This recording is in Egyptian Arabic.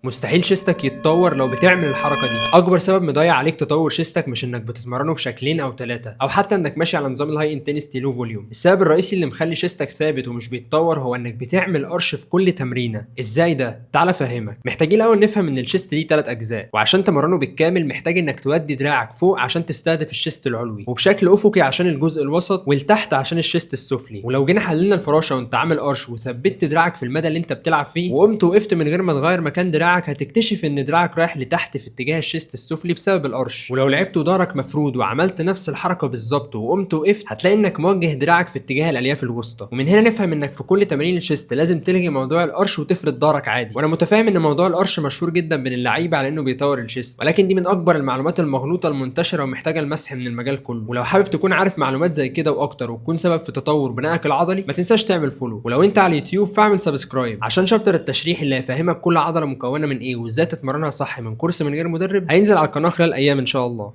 مستحيل chest ك يتطور لو بتعمل الحركة دي. اكبر سبب مضيع عليك تطور chest ك مش انك بتتمرنه بشكلين او ثلاثة او حتى انك ماشي على نظام ال high intensity low volume. السبب الرئيسي اللي مخلي chest ك ثابت ومش بيتطور هو انك بتعمل arch في كل تمرينه. ازاي ده؟ تعال افهمك. محتاجين الاول نفهم ان ال chest ليه ثلاث اجزاء، وعشان تمرنه بالكامل محتاج انك تودي دراعك فوق عشان تستهدف ال chest العلوي، وبشكل افقي عشان الجزء الوسط، ولتحت عشان ال chest السفلي. ولو جينا حللنا الفراشة وانت عامل arch وثبت دراعك في المدى اللي انت بتلعب فيه وقمت وقفت من غير ما تغير مكان دراعك، هتكتشف ان دراعك رايح لتحت في اتجاه ال chest السفلي بسبب ال arch. ولو لعبت وظهرك مفرود وعملت نفس الحركة بالظبط وقمت وقفت، هتلاقي انك موجه دراعك في اتجاه الالياف الوسطى. ومن هنا نفهم انك في كل تمارين ال chest لازم تلغي موضوع ال arch وتفرد ظهرك عادي. وانا متفاهم ان موضوع ال arch مشهور جدا بين اللعيبة على انه بيطور ال chest، ولكن دي من اكبر المعلومات المغلوطة المنتشرة ومحتاجة المسح من المجال كله. ولو حابب تكون عارف معلومات زي كده واكتر وتكون سبب في تطور بنائك العضلي، ما تنساش تعمل follow، ولو انت على اليوتيوب فاعمل subscribe عشان chapter التشريح اللي هيفهمك كل عضلة مكونة من ايه وازاي تتمرنها صح من كورس من غير مدرب هينزل على القناة خلال ايام ان شاء الله.